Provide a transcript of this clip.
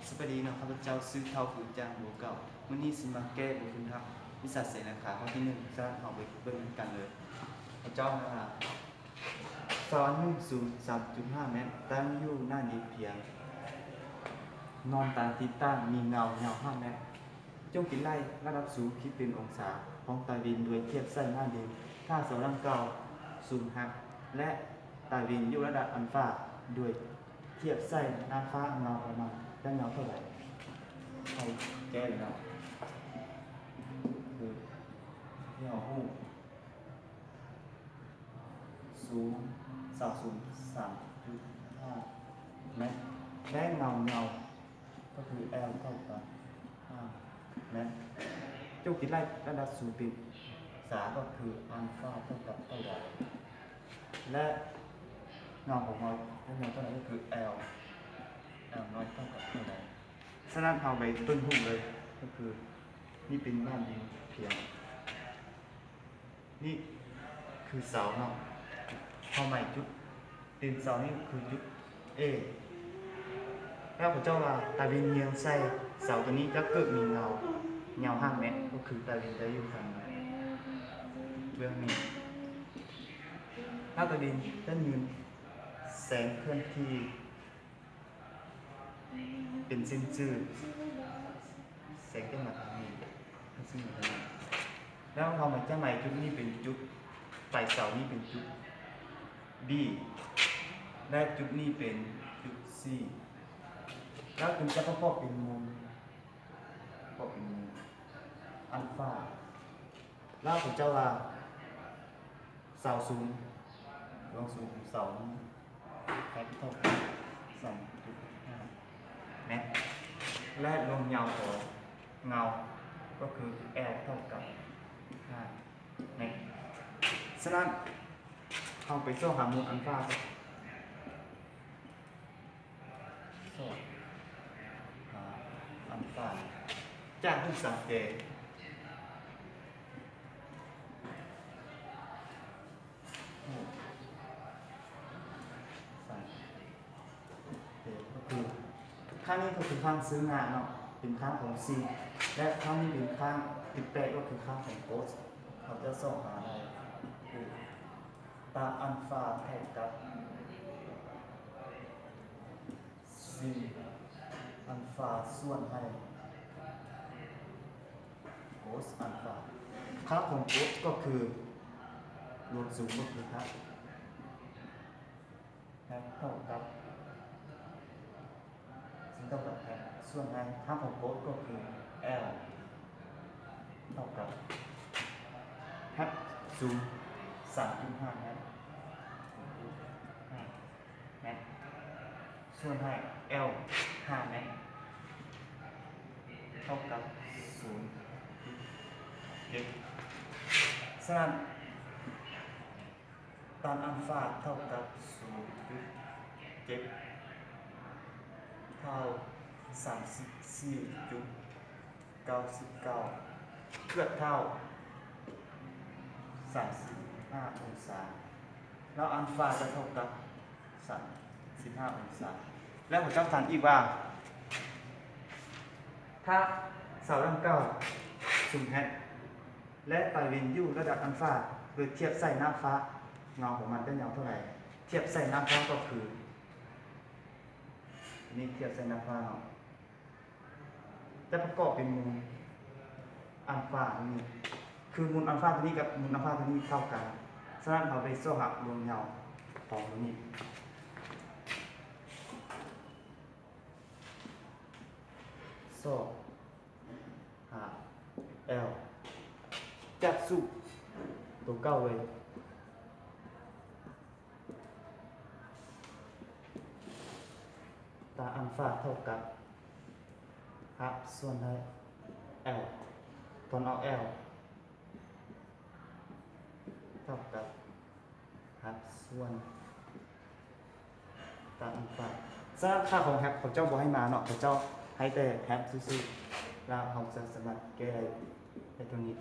ສະບາຍດີເນາະ ຂ້າພະເຈົ້າຊື່ ທ້າວ ຄືຈາງ ໂບເກົ່າ. ມື້ນີ້ຊິມາແກ້ບົດຝຶກຫັດ ວິຊາແສງລາຄາ ຂໍ້ທີໜຶ່ງ ສະນັ້ນເຮົາໄປເບິ່ງນຳກັນເລີຍ. ພະເຈົ້ານະ ເສົາອັນໜຶ່ງສູງສາມຈຸດຫ້າແມັດ ຕັ້ງຢູ່ໜ້າດິນພຽງ ນອນຕາງທິດຕ່າງ ມີເງົາຍາວຫ້າແມັດ. ຈົ່ງຄິດໄລ່ລະດັບສູງຄິດເປັນອົງສາຂອງຕາເວັນ ໂດຍທຽບໃສ່ໜ້າດິນ. ຖ້າເສົາດັ່ງກ່າວສູງຫັກ ແລະ ຕາເວັນຢູ່ລະດັບອັນຟາ ໂດຍທຽບໃສ່ໜ້າຟ້າ ເງົາຂອງມັນຈະຍາວເທົ່າໃດ? ເຮົາແກ້ເລີຍເນາະ ຄືທີ່ເຮົາຮູ້ ສູງ ເສົາສູງສາມຈຸດຫ້າແມັດ ແລະ ເງົາຍາວ ກໍຄື L ເທົ່າກັບຫ້າແມັດ. ຈົ່ງຄິດໄລ່ລະດັບສູງເປັນສາ ກໍຄືອັນຟາເທົ່າກັບເທົ່າໃດ ແລະ ເງົາຂອງເຮົາເທົ່າໃດ ກໍຄື L L ນ້ອຍເທົ່າກັບເທົ່າໃດ. ສະນັ້ນເຮົາໄປຕົ້ນຮູບເລີຍ ກໍຄືນີ້ເປັນໜ້າດິນພຽງ. ນີ້ຄືເສົາເນາະ ຄວາມໝາຍຈຸດເດັ່ນເສົານີ້ຄືຈຸດ A ແລ້ວເຂົາເຈົ້າວ່າຕາເວັນເຍືອງໃສ່ເສົາໂຕນີ້ຈະເກີດມີເງົາຍາວຫ້າແມັດ ກໍຄືຕາເວັນຈະຢູ່ທາງເບື້ອງນີ້ ແລ້ວຕາເວັນຈະຍືນແສງເຄື່ອນທີ່ ເປັນເສັ້ນຈື່ ແສງຈະມາທາງນີ້ ເສັ້ນຈື່ມາທາງນີ້ ແລ້ວເຮົາມາຈະໝາຍຈຸດນີ້ເປັນຈຸດ ປາຍເສົານີ້ເປັນຈຸດ B ແລະ ຈຸດນີ້ເປັນຈຸດ C ແລ້ວຈຶ່ງຈະປະກອບເປັນມູນ ປະກອບເປັນມູນອັນຟາ. ແລ້ວເຂົາເຈົ້າວ່າເສົາສູງ ລວງສູງຂອງເສົານີ້ H ເທົ່າກັບສອງຈຸດຫ້າແມັດ ແລະ ລວງຍາວຂອງເງົາກໍຄື L ເທົ່າກັບຫ້າແມັດ. ສະນັ້ນ ເຮົາໄປຊອກຫາມູນອັນຟາ ຊອກຫາອັນຟາຈາກຮູບສາມແຈ ສາມແຈ ກໍຄື ຂ້າງນີ້ກໍຄືຂ້າງເຊິ່ງໜ້າເນາະ ເປັນຂ້າງຂອງຊິງ ແລະ ຂ້າງນີ້ເປັນຂ້າງຕິດແປກ ກໍຄືຂ້າງຂອງໂກສ. ເຮົາຈະຊອກຫາໄດ້ຄື ຕາອັນຟາເທົ່າກັບ ຊິງອັນຟາສ່ວນໃຫ້ໂກສອັນຟາ. ຄ່າຂອງໂກສກໍຄືລວມສູງກໍຄືຄ່າ H ເທົ່າກັບ ຊິງເທົ່າກັບ H ສ່ວນໃຫ້ຄ່າຂອງໂກສກໍຄື L ເທົ່າກັບ H ສູງສາມຈຸດຫ້າແມັດ ຫ້າແມັດ ສ່ວນໃຫ້ L ຫ້າແມັດ ເທົ່າກັບສູນຈຸດເຈັດ. ສະນັ້ນ ຕານອັນຟາເທົ່າກັບສູນຈຸດເຈັດ ເທົ່າສາມສິບສີ່ຈຸດເກົ້າສິບເກົ້າ ເກືອບເທົ່າສາມສິບຫ້າອົງສາ ແລ້ວອັນຟາຈະເທົ່າກັບສາມສິບຫ້າອົງສາ. ແລ້ວເຂົາເຈົ້າຖາມອີກວ່າ ຖ້າເສົາດັ່ງກ່າວສູງ H ແລະ ຕາເວັນຢູ່ລະດັບອັນຟາ ໂດຍທຽບໃສ່ໜ້າຟ້າ ເງົາຂອງມັນຈະຍາວເທົ່າໃດ? ທຽບໃສ່ໜ້າຟ້າກໍຄື ນີ້ທຽບໃສ່ໜ້າຟ້າເນາະ ຈະປະກອບເປັນມູນອັນຟານີ້ ຄືມູນອັນຟາໂຕນີ້ກັບມູນອັນຟາໂຕນີ້ເທົ່າກັນ. ສະນັ້ນເຮົາໄປຊອກຫາລວງຍາວຂອງໂຕນີ້ ຊອກ ຫາ L ຈັບສູດໂຕເກົ່າເລີຍ ຕາອັນຟາເທົ່າກັບ ຮັບສ່ວນໃຫ້ L ຖອນອອກ L ເທົ່າກັບ ຮັບສ່ວນຕາມອັນຟາ. ສະນັ້ນຄ່າຂອງ H ເຂົາເຈົ້າບໍ່ໃຫ້ມາເນາະ ເຂົາເຈົ້າໃຫ້ແຕ່ H ຊື່ໆ ແລ້ວເຮົາຈະສາມາດແກ້ໄດ້ ໄດ້ເທົ່ານີ້.